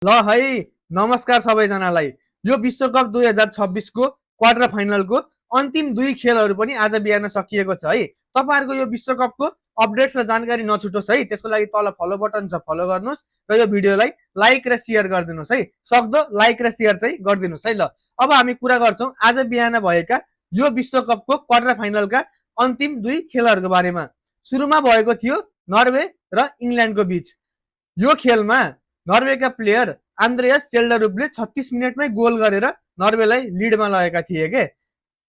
ल है नमस्कार सबैजनालाई। यो विश्वकप 2026 को क्वार्टर फाइनलको अन्तिम दुई खेलहरू पनि आज बिहान सकिएको छ है। तपाईहरुको यो विश्वकपको अपडेट्स र जानकारी नछुटोस् है। त्यसको लागि तल फलो बटन छ, फलो गर्नुस् र यो भिडियोलाई लाइक र शेयर गरिदिनुस् है। सक्दो लाइक र शेयर चाहिँ गरिदिनुस् है। ल अब हामी कुरा गर्छौं आज बिहान भएका यो विश्वकपको क्वार्टर फाइनलका अन्तिम दुई खेलहरूको बारेमा। सुरुमा भएको थियो नर्वे र इंग्ल्यान्डको बीच। यो खेलमा नर्वेका प्लेयर आन्द्रेयस चेल्डरुपले 36 मिनेटमै गोल गरेर नर्वेलाई लिडमा लगेका थिए के।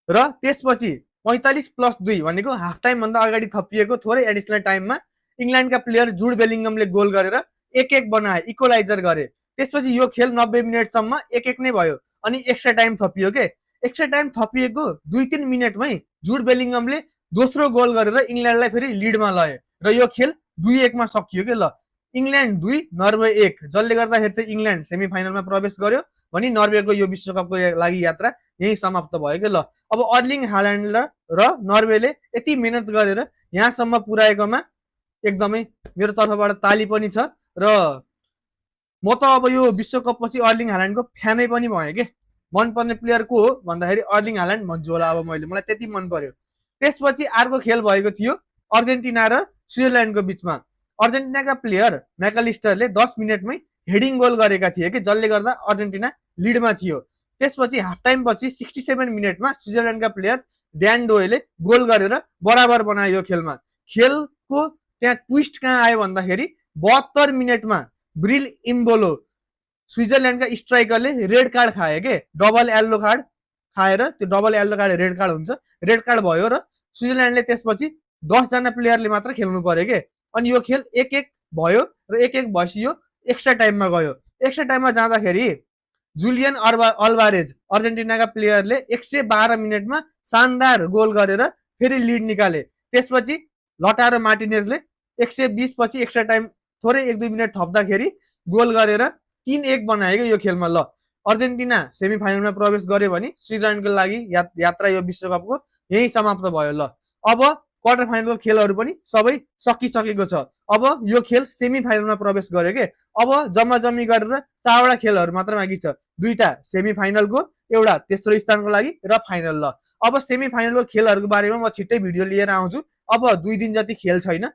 र त्यसपछि 45+2 भनेको हाफ टाइम भन्दा अगाडि थपिएको थोरै एडिसनल टाइममा इंग्ल्यान्डका प्लेयर जुड बेलिंगमले गोल गरेर 1-1 बनाए, इक्वलाइजर गरे। त्यसपछि यो खेल 90 मिनेटसम्म 1-1 नै भयो अनि एक्स्ट्रा टाइम थपियो के। एक्स्ट्रा टाइम थपिएको 2-3 मिनेटमै जुड बेलिंगमले दोस्रो गोल गरेर इंग्ल्यान्डलाई फेरि लिडमा लगे र यो खेल 2-1 मा सकियो के। ल इंग्ल्यान्ड 2 नर्वे 1 जसले गर्दाखेरि चाहिँ इंग्ल्यान्ड सेमिफाइनलमा प्रवेश गर्यो भनी नर्वेको यो विश्वकपको लागि यात्रा यही समाप्त भयो के। ल अब अर्लिङ हाल्यान्ड र नर्वेले यति मेहनत गरेर यहाँसम्म पुर्याएकोमा एकदमै मेरो तर्फबाट ताली पनि छ र म त अब यो विश्वकपपछि अर्लिङ हाल्यान्डको फ्यानै पनि भएँ के। मनपर्ने प्लेयर को हो भन्दाखेरि अर्लिङ हाल्यान्ड भन्छु होला अब मैले, मलाई त्यति मन पर्यो। त्यसपछि अर्को खेल भएको थियो अर्जेन्टिना र स्विजरल्यान्डको बीचमा। अर्जेन्टिनाका प्लेयर मैकलिस्टरले 10 मिनेटमै हेडिङ गोल गरेका थिए कि जसले गर्दा अर्जेन्टिना लिडमा थियो। त्यसपछि हाफ टाइम पछि 67 मिनेटमा स्विजरल्यान्डका प्लेयर ड्यान डोयले गोल गरेर बराबर बनायो यो खेलमा। खेलको त्यहाँ ट्विस्ट कहाँ आयो भन्दाखेरि 72 मिनेटमा ब्रिल इम्बोलो स्विजरल्यान्डका स्ट्राइकरले रेड कार्ड खाए के। डबल येल्लो कार्ड खाएर त्यो double yellow card red card हुन्छ, रेड कार्ड भयो र स्विजरल्यान्डले त्यसपछि 10 जना प्लेयरले मात्र खेल्नु पर्यो के। अनि यो खेल 1-1 भयो र 1-1 भएपछि यो एक्स्ट्रा टाइममा गयो। एक्स्ट्रा टाइममा जाँदाखेरि जुलियन अल्भारेज अर्जेन्टिनाका प्लेयरले 112 मिनेटमा शानदार गोल गरेर फेरि लिड निकाले। त्यसपछि लटारो मार्टिनेजले 120 पछि एक्स्ट्रा टाइम थोरै 1-2 मिनेट थप्दाखेरि गोल गरेर 3-1 बनायो यो खेलमा। ल अर्जेन्टिना सेमिफाइनलमा प्रवेश गर्यो भने स्विजरल्यान्डको लागि यात्रा यो विश्वकपको यही समाप्त भयो। ल अब क्वार्टर फाइनलको खेलहरू पनि सबै सकिसकेको छ। अब यो खेल सेमिफाइनलमा प्रवेश गर्यो के। अब जम्मा जम्मी गरेर 4 वटा खेलहरू मात्र बाँकी छ, 2टा सेमिफाइनलको, एउटा तेस्रो स्थानको लागि र फाइनल। ल अब सेमिफाइनलको खेलहरूको बारेमा म छिट्टै भिडियो लिएर आउँछु। अब 2 दिन जति खेल छैन,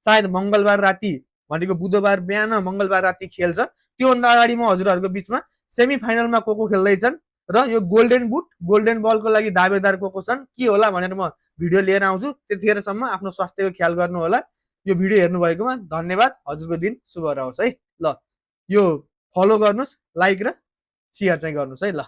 सायद मंगलबार राति भनेको बुधबार बिहान मंगलबार राति खेल छ। त्योभन्दा अगाडि म हजुरहरूको बीचमा सेमिफाइनलमा को खेल्दैछन् र यो गोल्डन बुट गोल्डन बलको लागि दावेदार को छन् के होला भनेर म भिडियो लिएर आउँछु। त्यतिखेरसम्म आफ्नो स्वास्थ्यको ख्याल गर्नु होला। यो भिडियो हेर्नु भएकोमा धन्यवाद। हजुरको दिन शुभ रहोस् है। ल यो फलो गर्नुस्, लाइक र शेयर चाहिँ गर्नुस् है। ल